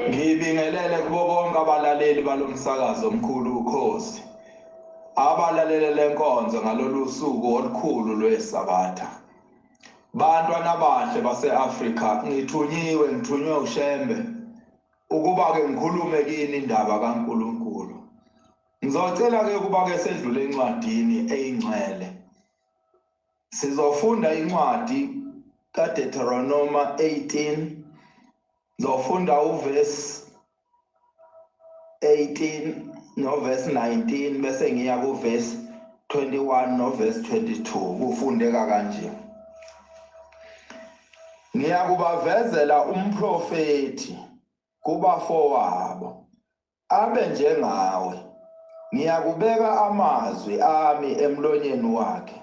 Ngibingelele kubo bonke abalaleli balomsakazo omkhulu uKhozi, abalalele lenkonzo ngalolu suku olukhulu lweSabatha. Bantwana abahle base-Afrika, ngithunyiwe, ngithunywe uShembe ukuba ke ngikhulume kini indaba kaNkulunkulu. Ngizocela ke ukuba ke sedlule encwadini eyingcwele. Sizofunda incwadi kaDeuteronoma 18. Ngizofunda uverse 18 noverse 19 bese ngiya kuverse 21 noverse 22. Kufundeka kanje: Ngiyakubavezela umprofeti kubafowabo abe njengawe, ngiyakubeka amazwi ami emlonyeni wakhe,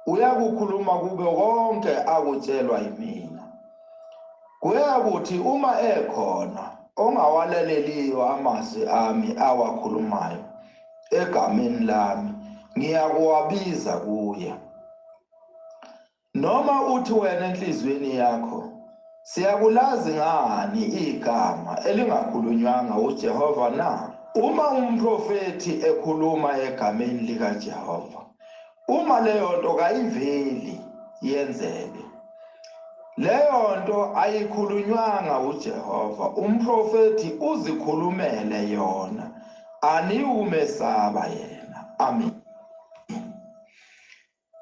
uyakukhuluma kube konke akutshelwa yimina. Kuyakuthi uma ekhona ongawalaleliyo amazwi ami awakhulumayo egameni lami, ngiyakuwabiza kuye. Noma uthi wena enhliziyweni yakho, siyakulazi ngani igama elingakhulunywanga uJehova na? Uma umprofethi ekhuluma egameni likaJehova, uma leyo nto kayiveli yenzeke, leyo nto ayikhulunywanga uJehova, umprofethi uzikhulumele yona, aniyukumesaba yena. Amen.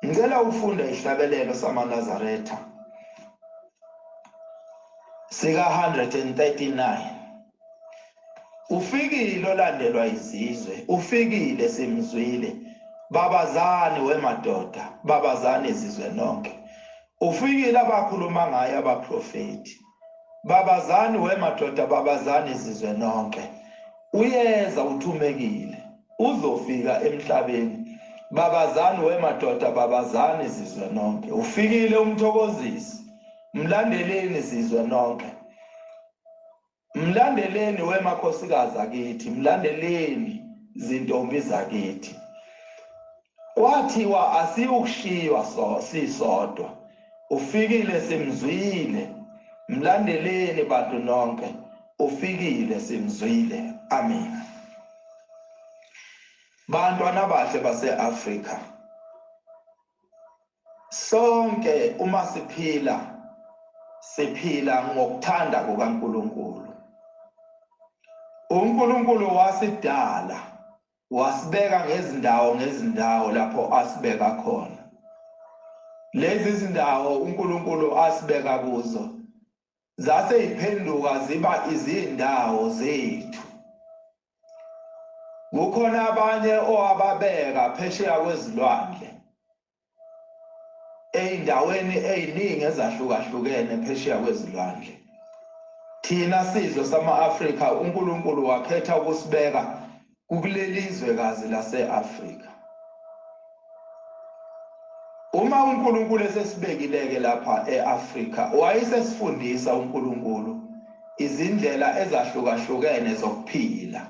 Ngicela ufunda ihlabelelo samaNazaretha sika 139. Ufikile olandelwa izizwe, ufikile simzwile. Babazani wemadoda, babazani izizwe nonke. Ufikile abakhuluma ngaye abaprofeti. Babazani wemadoda, babazani izizwe nonke. Uyeza uthumekile, uzofika emhlabeni. Babazani wemadoda, babazani izizwe nonke. Ufikile umthokozisi, mlandeleni izizwe nonke. Mlandeleni wemakhosikazi akithi, mlandeleni zintombi zakithi. Kwathiwa asiyukushiywa so sisodwa. Ufikile simzwile, mlandeleni bantu nonke. Ufikile simzwile. Amen. Bantwana abahle base-Afrika, sonke uma siphila, siphila ngokuthanda kukaNkulunkulu. uNkulunkulu wasidala, wasibeka ngezindawo ngezindawo lapho asibeka khona. Lezi zindawo uNkulunkulu asibeka kuzo zase iphenduka ziba izindawo zethu. Kukhona abanye owababeka phesheya kwezilwandle, eyindaweni eziningi ezahlukahlukene phesheya kwezilwandle. Thina sizwe sama-Afrika, uNkulunkulu wakhetha ukusibeka kuleli zwekazi lase-Afrika. Uma uNkulunkulu esesibekileke lapha e-Afrika, wayesesifundisa uNkulunkulu izindlela ezahlukahlukene zokuphila.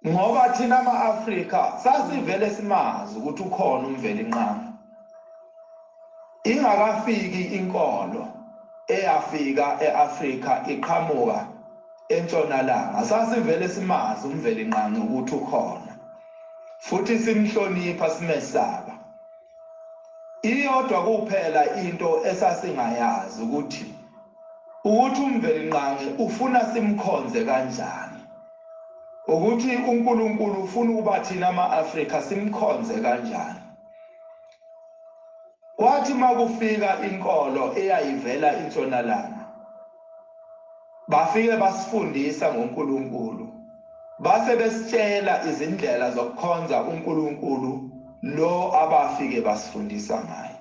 Ngoba thina ama-Afrika sasivele simazi ukuthi ukhona uMvelinqangi. Ingakafiki inkolo eyafika e-Afrika iqhamuka entshonalanga, sasivele simazi uMvelinqangi ukuthi ukhona, futhi simhlonipha, simesaba. Iyodwa kuphela into esasingayazi ukuthi uMvelinqangi ufuna simkhonze kanjani, ukuthi uNkulunkulu ufuna ukuba thina ama-Afrika simkhonze kanjani. Kwathi makufika inkolo eyayivela intshonalanga, Bafike basifundisa ngoNkulunkulu, base besitshela izindlela zokukhonza uNkulunkulu lo abafike basifundisa ngaye.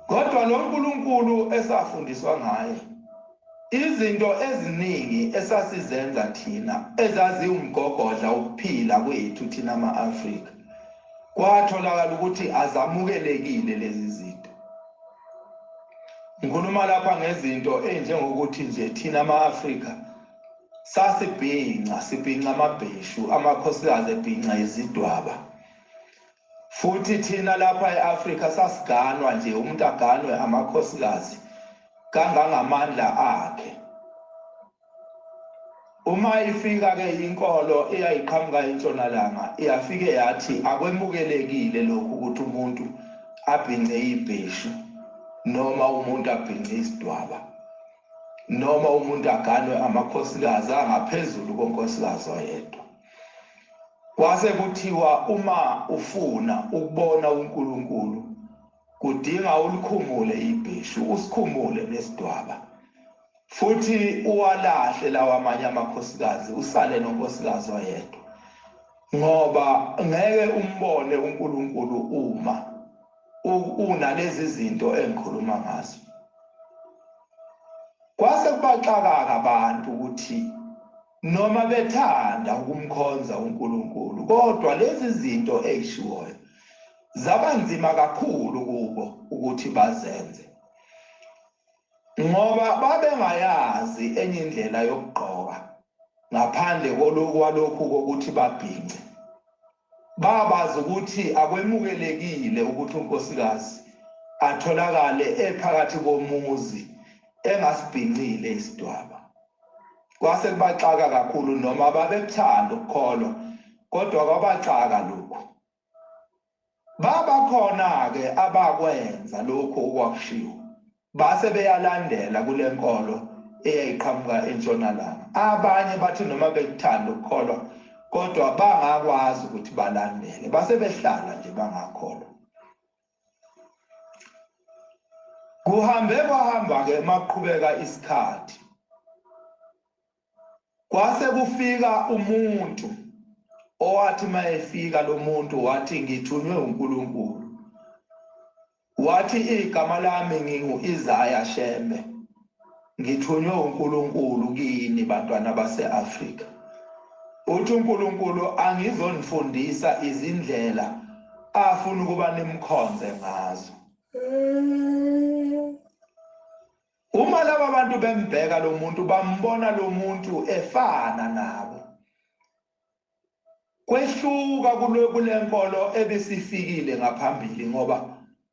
Kodwa lo Nkulunkulu esafundiswa ngaye, izinto eziningi esasizenza thina ezaziwumgogodla wokuphila kwethu thina ama-Afrika, kwatholakala ukuthi azamukelekile lezi zinto. Ngikhuluma lapha ngezinto ezinjengokuthi nje thina ama-Afrika sasibhinca, sibhinca amabheshu, amakhosikazi ebhinca izidwaba. Futhi thina lapha e-Afrika sasiganwa nje, umuntu aganwe amakhosikazi kangangamandla akhe. Uma ifika ke inkolo eyayiqhamuka entshonalanga, iyafike yathi akwemukelekile lokhu ukuthi umuntu abhince ibheshu noma umuntu abhince isidwaba noma umuntu aganwe amakhosikazi angaphezulu konkosikazi oyedwa. Kwase kuthiwa uma ufuna ukubona uNkulunkulu kudinga ulikhumule ibheshu, usikhumule nesidwaba, futhi uwalahle lawa amanye amakhosikazi, usale nonkosikazi oyedwa, ngoba ngeke umbone uNkulunkulu uma unalezi zinto engikhuluma ngazo. Kwase kubaxakaka abantu ukuthi noma bethanda ukumkhonza uNkulunkulu, kodwa lezi zinto ezishiwoyo zaba nzima kakhulu kubo ukuthi bazenze, ngoba babengayazi enye indlela yokugqoka ngaphandle kwalokhu kokuthi babhince. Babazi ukuthi akwemukelekile ukuthi unkosikazi atholakale ephakathi komuzi engasibhincile isidwaba. Kwase kubaxaka kakhulu, noma babekuthanda ukukholwa, kodwa kwabaxaka lokhu. Babakhona-ke abakwenza lokhu okwakushiwo, base beyalandela kule nkolo eyayiqhamuka entshonalanga. Abanye bathi noma bekuthanda ukukholwa, kodwa bangakwazi ukuthi balandele, base behlala nje bangakholwa. Kuhambe kwahamba-ke makuqhubeka isikhathi, kwase kufika umuntu owathi mayefika lo muntu wathi ngithunywe uNkulunkulu, wathi igama lami ngingu-Isaya Shembe, ngithunywe uNkulunkulu kini bantwana base-Afrika. Uthi uNkulunkulu angizonifundisa izindlela afuna ukuba nimkhonze ngazo. Uma laba bantu bembheka lo muntu, bambona lo muntu efana nabo. Kwehluka kule nkolo ebisifikile ngaphambili, ngoba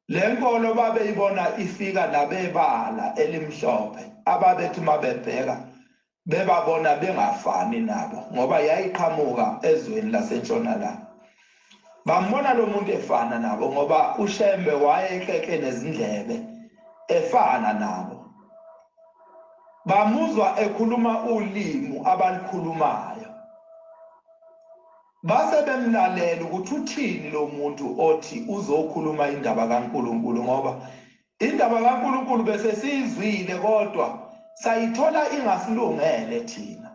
le nkolo babeyibona ifika nabebala elimhlophe, ababethi uma bebheka bebabona bengafani nabo, ngoba yayiqhamuka ezweni lasentshonalanga. Bambona lo muntu efana nabo, ngoba uShembe wayekeke nezindlebe efana nabo. Bamuzwa ekhuluma ulimi abalikhulumayo, base bemlalela ukuthi uthini lo muntu othi uzokhuluma indaba kaNkulunkulu, ngoba indaba kaNkulunkulu bese siyizwile, kodwa sayithola ingasilungele thina,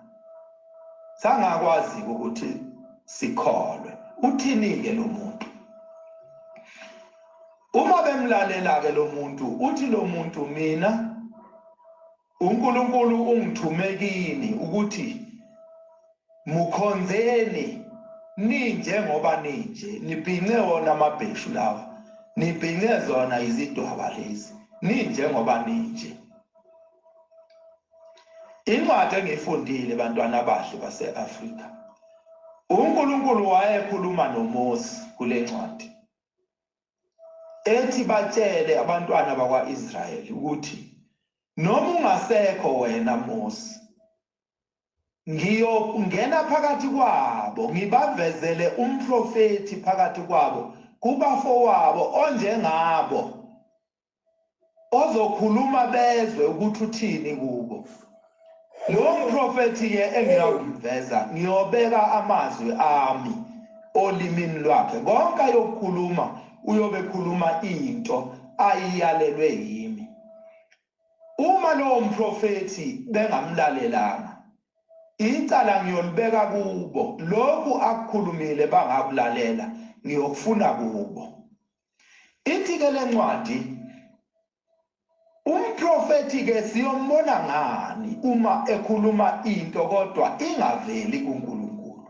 sangakwazi ukuthi sikholwe. Uthini-ke lo muntu? Uma bemlalela-ke lo muntu, uthi lo muntu, mina uNkulunkulu ungithume kini ukuthi mukhonzeni ninjengoba ninje, nibhince wona amabheshu lawa, nibhince zona izidwaba lezi, ninjengoba ninje. Incwadi engiyifundile bantwana abahle base-Afrika, uNkulunkulu wayekhuluma noMose kule ncwadi, ethi batshele abantwana bakwa-Israyeli ukuthi noma ungasekho wena Mose, ngiyongena phakathi kwabo ngibavezele umprofethi phakathi kwabo kubafowabo onjengabo, ozokhuluma bezwe ukuthi uthini kubo. Lo mprofethi-ke engiyakumveza, ngiyobeka amazwi ami olimini lwakhe, konke ayokukhuluma uyobe ekhuluma into ayiyalelwe yimi. Uma lowo mprofethi bengamlalelanga, icala ngiyolibeka kubo. Lokhu akukhulumile bangakulalela, ngiyokufuna kubo. Ithi ke lencwadi, umprofethi ke siyombona ngani uma ekhuluma into kodwa ingaveli kuNkulunkulu?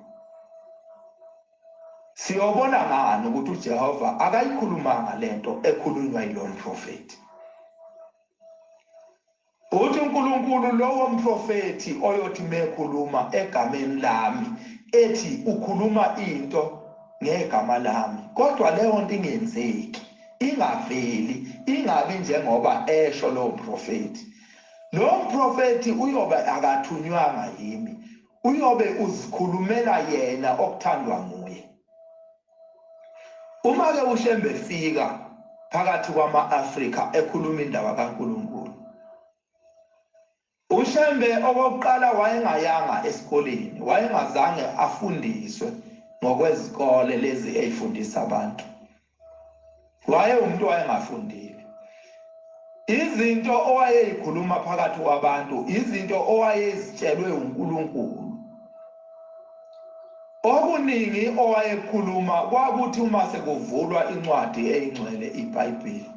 Siyobona ngani ukuthi uJehova akayikhulumanga lento ekhulunywa yilo mprofethi? Uthi uNkulunkulu, lowo mprofethi oyothi mekhuluma egameni lami, ethi ukhuluma into ngegama lami, kodwa leyo nto ingenzeki, ingaveli, ingabi njengoba esho lowo mprofethi, lowo mprofethi uyobe akathunywanga yimi, uyobe uzikhulumela yena okuthandwa nguye. Uma ke uShembe efika phakathi kwama-Afrika ekhuluma indaba kaNkulunkulu, uShembe okokuqala wayengayanga esikoleni, wayengazange afundiswe ngokwezikole lezi eyifundisa abantu. Wayewumuntu owayengafundile. Izinto owayeyikhuluma phakathi kwabantu, izinto owayezitshelwe uNkulunkulu. Okuningi owayekhuluma kwakuthi uma sekuvulwa incwadi eyingcwele iBhayibheli,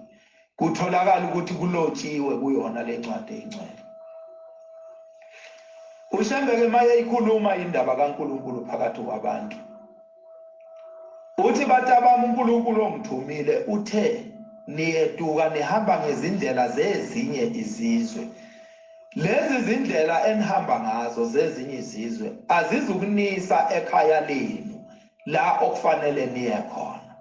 kutholakala ukuthi kulotshiwe kuyona le ncwadi eyingcwele. UShembe-ke mayeyikhuluma indaba kaNkulunkulu phakathi kwabantu, uthi batabami, uNkulunkulu ongithumile uthe niyeduka nihamba ngezindlela zezinye izizwe. Lezi zindlela enihamba ngazo zezinye izizwe azizukunisa ekhaya lenu la okufanele niye khona.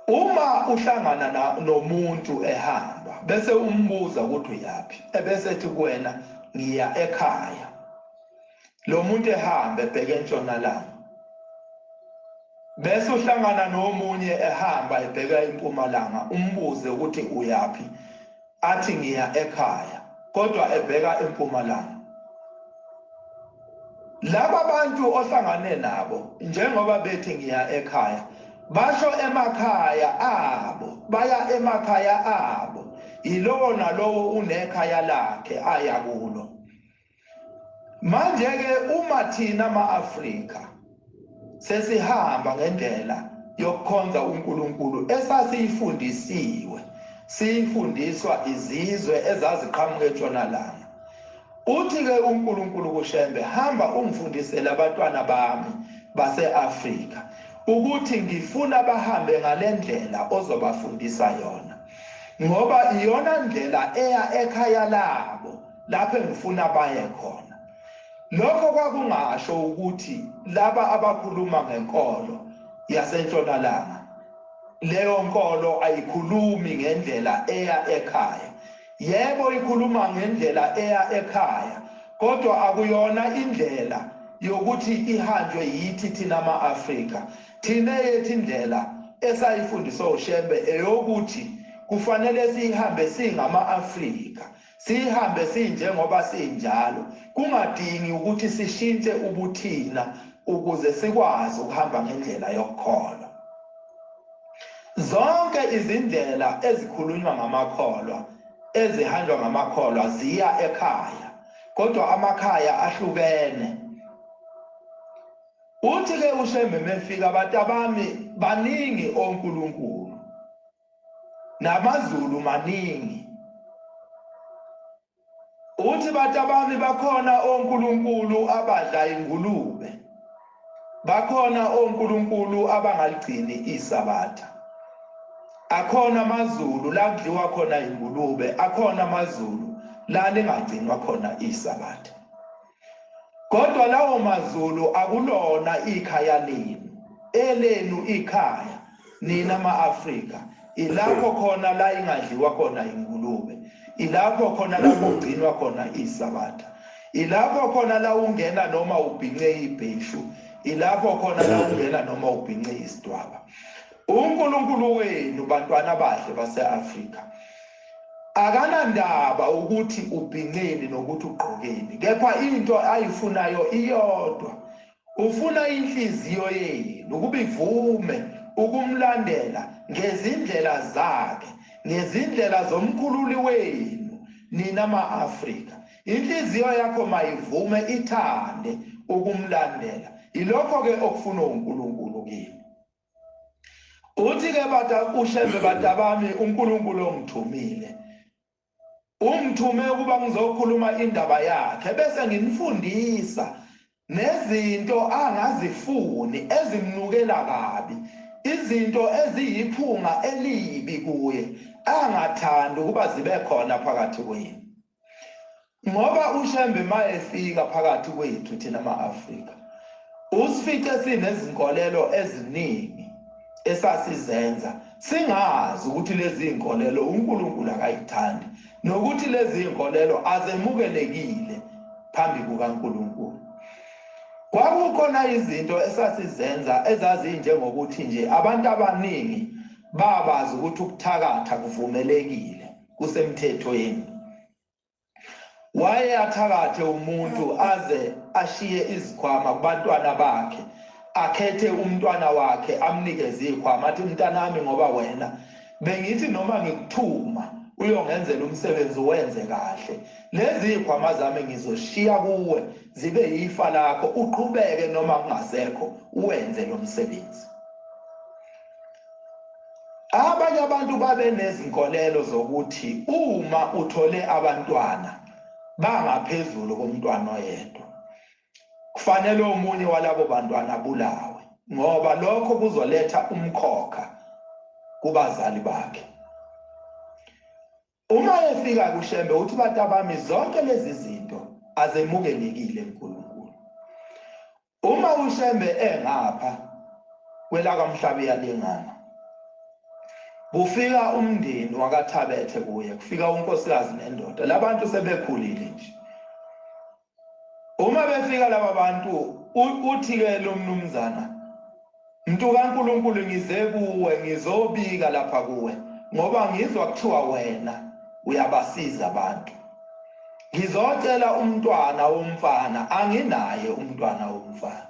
Uma uhlangana nomuntu ehamba bese umbuza ukuthi uyaphi, ebese ethi kuwena ngiya ekhaya. Lo muntu ehamba ebheke entshonalanga, bese uhlangana nomunye ehamba ebheka impumalanga, umbuze ukuthi uyaphi, athi ngiya ekhaya, kodwa ebheka empumalanga. Laba bantu ohlangane nabo njengoba bethi ngiya ekhaya, basho emakhaya abo, baya emakhaya abo, yilowo nalowo unekhaya lakhe aya kulo. Manje-ke uma thina ma-Afrika sesihamba ngendlela yokukhonza uNkulunkulu esasiyifundisiwe, siyifundiswa izizwe ezaziqhamuka entshonalanga, uthi-ke uNkulunkulu kuShembe, hamba ungifundisele abantwana bami base-Afrika ukuthi ngifuna bahambe ngale ndlela ozobafundisa yona, ngoba iyona ndlela eya ekhaya labo lapho engifuna baye khona. Lokho kwakungasho ukuthi laba abakhuluma ngenkolo yasentshonalanga, leyo nkolo ayikhulumi ngendlela eya ekhaya. Yebo, ikhuluma ngendlela eya ekhaya, kodwa akuyona indlela yokuthi ihanjwe yithi thina ma-Afrika. Thina eyethu indlela esayifundiswa uShembe eyokuthi kufanele siyihambe singama-Afrika, sihambe sinjengoba sinjalo, kungadingi ukuthi sishintshe ubuthina ukuze sikwazi ukuhamba ngendlela yokukholwa. Zonke izindlela ezikhulunywa ngamakholwa, ezihanjwa ngamakholwa, ziya ekhaya, kodwa amakhaya ahlukene. Uthi-ke uShembe mefika, batabami, baningi onkulunkulu namaZulu maningi. Uthi batabami, bakhona onkulunkulu abadla ingulube, bakhona onkulunkulu abangaligcini isabatha, akhona amaZulu la kudliwa khona ingulube, akhona amaZulu la lingagcinwa khona isabatha. Kodwa lawo maZulu akulona ikhaya lenu, elenu ikhaya nina ma-Afrika ilapho khona la ingadliwa khona ingulube, ilapho khona la kugcinwa khona isabatha, ilapho khona la ungena noma ubhince ibheshu, ilapho khona la ungena noma ubhince isidwaba. UNkulunkulu wenu, bantwana bahle base-Afrika, akanandaba ukuthi ubhinceni nokuthi ugqokeni, kepha into ayifunayo iyodwa, ufuna inhliziyo yenu ukuba ivume ukumlandela ngezindlela zakhe. ngezindlela zomkhululi wenu nina ma-Afrika. Inhliziyo yakho mayivume ithande ukumlandela. Yilokho-ke okufunwa uNkulunkulu kini. Uthi-ke bata uShembe batabami uNkulunkulu ongithumile. Ungithume ukuba ngizokhuluma indaba yakhe bese nginifundisa nezinto angazifuni ezimnukela kabi, izinto eziyiphunga elibi kuye angathandi ukuba zibe khona phakathi kwenu. Ngoba uShembe mayefika phakathi kwethu thina ma-Afrika usifice sinezinkolelo eziningi esasizenza singazi ukuthi lezi zinkolelo uNkulunkulu akayithandi nokuthi lezi zinkolelo azemukelekile phambi kukaNkulunkulu. Kwakukhona izinto esasizenza ezazinjengokuthi nje abantu abaningi babazi ukuthi ukuthakatha kuvumelekile kusemthethweni. Waye athakathe umuntu aze ashiye izikhwama kubantwana bakhe, akhethe umntwana wakhe amnikeze izikhwama athi mntanami ngoba wena bengithi noma ngikuthuma uyongenzela umsebenzi uwenze kahle, lezi zikhwama zami ngizoshiya kuwe zibe yifa lakho, uqhubeke noma kungasekho uwenze lo msebenzi. Abanye abantu babenezinkolelo zokuthi uma uthole abantwana bangaphezulu komntwana oyedwa, kufanele omunye walabo bantwana abulawe ngoba lokho kuzoletha umkhokha kubazali bakhe. Uma efika kuShembe uthi batabami zonke lezi zinto azemukelekile kuNkulunkulu. Uma uShembe engapha kwelakaMhlabuyalingana kufika umndeni wakaThabethe kuye, kufika unkosikazi nendoda. Labantu sebekhulile nje. Uma befika laba bantu uthi-ke lo mnumzana, Mntu kaNkulunkulu ngize kuwe ngizobika lapha kuwe ngoba ngizwa kuthiwa wena uyabasiza abantu. Ngizocela umntwana womfana anginaye umntwana womfana.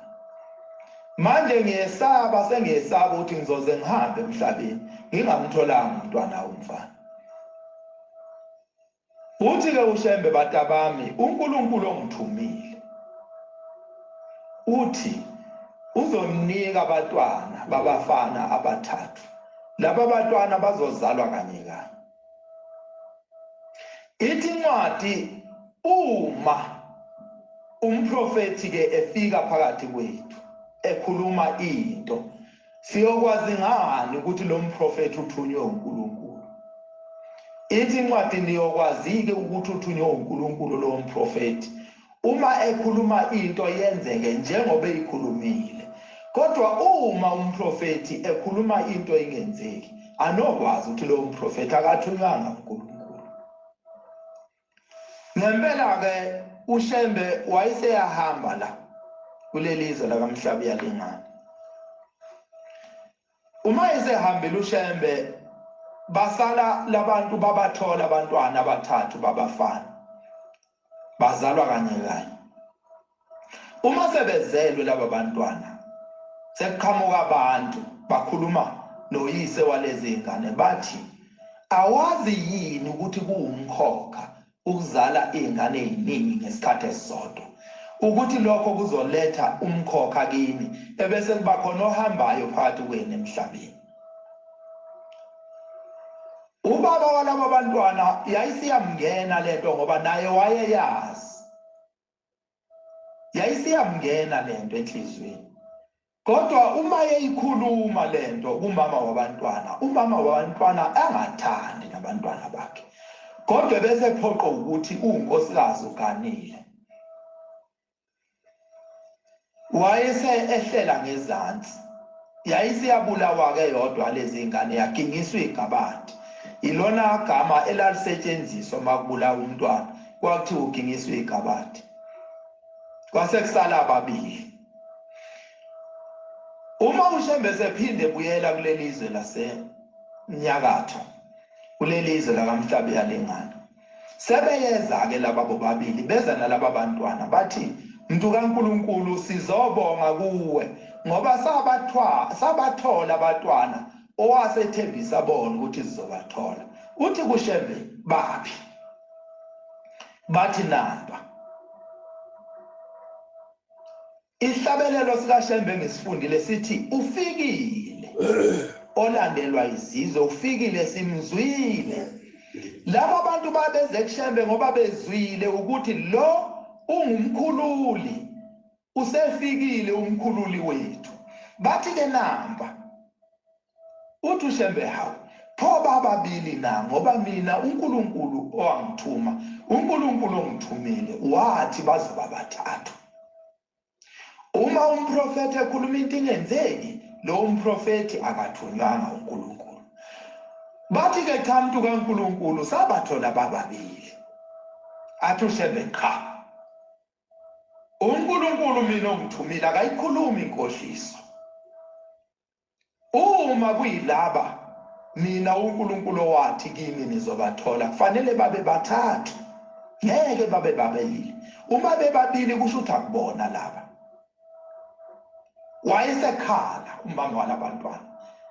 Manje ngiyesaba sengiyesaba ukuthi ngizoze ngihambe emhlabeni ngingamtholanga umntwana womfana. Uthi-ke uShembe batabami uNkulunkulu ongithumile uthi uzonika abatwana babafana abathathu. Laba batwana bazozalwa kanye kanye. Ithi incwadi uma umprofethi ke efika phakathi kwethu ekhuluma into siyokwazi ngani ukuthi lo mprofethi uthunywe uNkulunkulu? Ithi incwadi niyokwazi-ke ukuthi uthunywe uNkulunkulu lowo mprofethi uma ekhuluma into yenzeke njengoba eyikhulumile. Kodwa uma umprofethi ekhuluma into ingenzeki, anokwazi ukuthi lowo mprofethi akathunywanga uNkulunkulu. Ngempela-ke uShembe wayeseyahamba la kuleli zwe lakaMhlabuyalingana. Uma esehambile uShembe basala labantu babathola abantwana abathathu babafana bazalwa kanye kanye. Uma sebezelwe laba bantwana sekuqhamuka abantu bakhuluma noyise walezi ngane bathi awazi yini ukuthi kuwumkhokha ukuzala izingane eziningi ngesikhathi esisodwa, ukuthi lokho kuzoletha umkhokha kini ebese kuba khona ohambayo phakathi kwenu emhlabeni. Ubaba walaba bantwana yayisiyamngena lento ngoba naye wayeyazi, yayisiyamngena lento enhliziyweni. Kodwa uma eyikhuluma lento kumama wabantwana, umama wabantwana angathandi nabantwana bakhe, kodwa bese phoqo ukuthi uwunkosikazi uganile. Wayese ehlela ngezansi, yayisiyabulawa-ke yodwa lezi ngane, yagingiswa igabadi. Ilona gama elalisetshenziswa uma kubulawa umntwana, kwakuthiwa ugingiswa igabadi. Kwase kusala ababili. Uma uShembe sephinde ebuyela kuleli zwe lasenyakatho, kuleli zwe lakaMhlabuyalingana, sebeyeza-ke laba bobabili, beza nalaba bantwana, bathi mntu kaNkulunkulu sizobonga kuwe ngoba sabathola abatwana owasethembisa bona ukuthi sizobathola. Uthi kuShembe baphi? Bathi namba. Ihlabelelo sikaShembe ngisifundile sithi ufikile olandelwa izizwe, ufikile simzwile. Laba bantu babeze kuShembe ngoba bezwile ukuthi lo ungumkhululi, usefikile umkhululi wethu. Bathi ke namba. Uthi uShembe hawu, pho bababili na, ngoba mina uNkulunkulu owangithuma, uNkulunkulu ongithumile wathi bazoba bathathu. Uma umprofethi ekhuluma into ingenzeki, lo mprofethi akathunywanga uNkulunkulu. Bathi ke cha mntu kaNkulunkulu sabathola bababili. Athi uShembe qha, uNkulunkulu mina ongithumile akayikhulumi inkohliso. Uma kuyilaba mina uNkulunkulu owathi kimi nizobathola, kufanele babe bathathu, ngeke babe babili. Uma bebabili kusho ukuthi akubona laba. Wayesekhala umama walabantwana,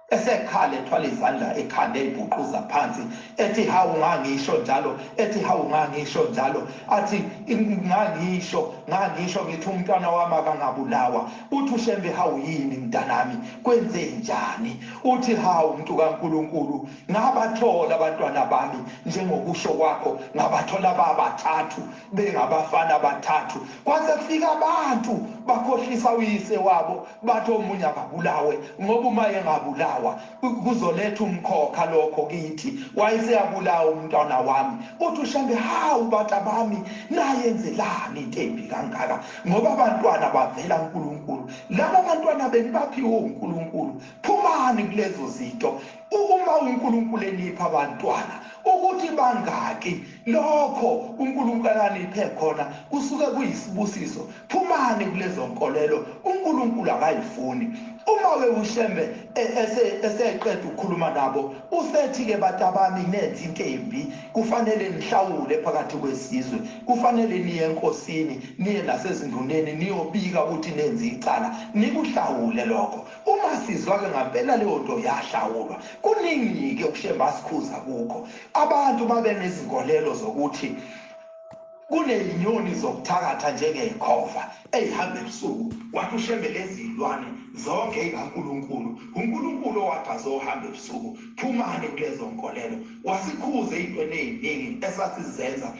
esekhala ethwala izandla ekhanda eyibhuquza phansi, ethi hawu ngangisho njalo, ethi hawu ngangisho njalo, athi ngangisho, ngangisho ngithi umntwana wami akangabulawa. Uthi uShembe hawu yini mntanami, kwenze njani? Uthi hawu mntu kaNkulunkulu, ngabathola abantwana bami njengokusho kwakho, ngabathola babathathu, bengabafana bathathu. Kwase kufika abantu bakhohlisa uyise wabo, bathi omunye akabulawe ngoba uma engabulawa kuzoletha umkhokha lokho kithi. Wayeseyabulawa umntwana wami. Uthi uShembe hawu bantu bami, nayenzelani into embi kangaka? Ngoba abantwana bavela kuNkulunkulu, laba bantwana benibaphiwe uNkulunkulu. Phumani kulezo zinto. Uma uNkulunkulu enipha abantwana ukuthi bangaki, lokho uNkulunkulu aniphe khona kusuke kuyisibusiso. Phumani kulezo nkolelo, uNkulunkulu akayifuni. Uma we uShembe eseqeda ukukhuluma nabo, usethi ke batabami nenze into embi, kufanele nihlawule phakathi kwesizwe, kufanele niye enkosini, niye nasezinduneni, niyobika ukuthi nenze icala, nikuhlawule lokho. Uma sizwa ke ngempela leyo nto yahlawulwa. Kuningi ke uShembe asikhuza kukho. Abantu babe nezinkolelo zokuthi kunezinyoni zokuthakatha njengezikhova eyihamba ebusuku. Wathi uShembe lezi zilwane zonke ikaNkulunkulu, uNkulunkulu owathi azohamba ebusuku. Phumani kulezo nkolelo. Wasikhuza ezintweni eziningi esasizenza.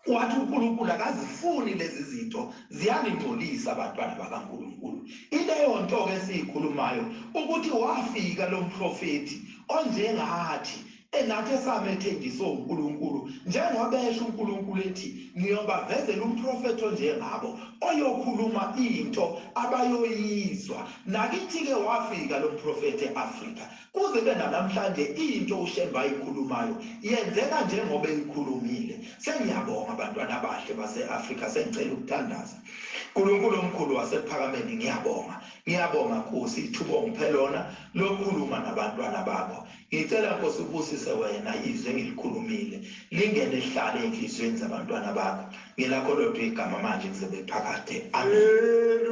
Wathi uNkulunkulu akazifuni lezi zinto, ziyaningcolisa abantwana bakaNkulunkulu. Ileyo nto ke esiyikhulumayo ukuthi wafika lo mprofethi onjengathi, enathi esamethenjiswe uNkulunkulu, njengoba esho uNkulunkulu ethi ngiyobavezela umprofethi onjengabo oyokhuluma into abayoyizwa. Nakithi ke wafika lo mprofethi eAfrika. Kuze kube namhlanje into uShembe ayikhulumayo yenzeka njengoba eyikhulumile. Sengiyabonga abantwana abahle baseAfrika, sengicela ukuthandaza. uNkulunkulu omkhulu wasephakameni, ngiyabonga. Ngiyabonga Nkosi ithuba ongiphe lona lokukhuluma nabantwana bakho. Ngicela Nkosi ubusise wena izwi engilikhulumile, lingene lihlale enhliziyweni zabantwana bakho. Ngelakho lodwa igama manje kuze kube phakade. Amen.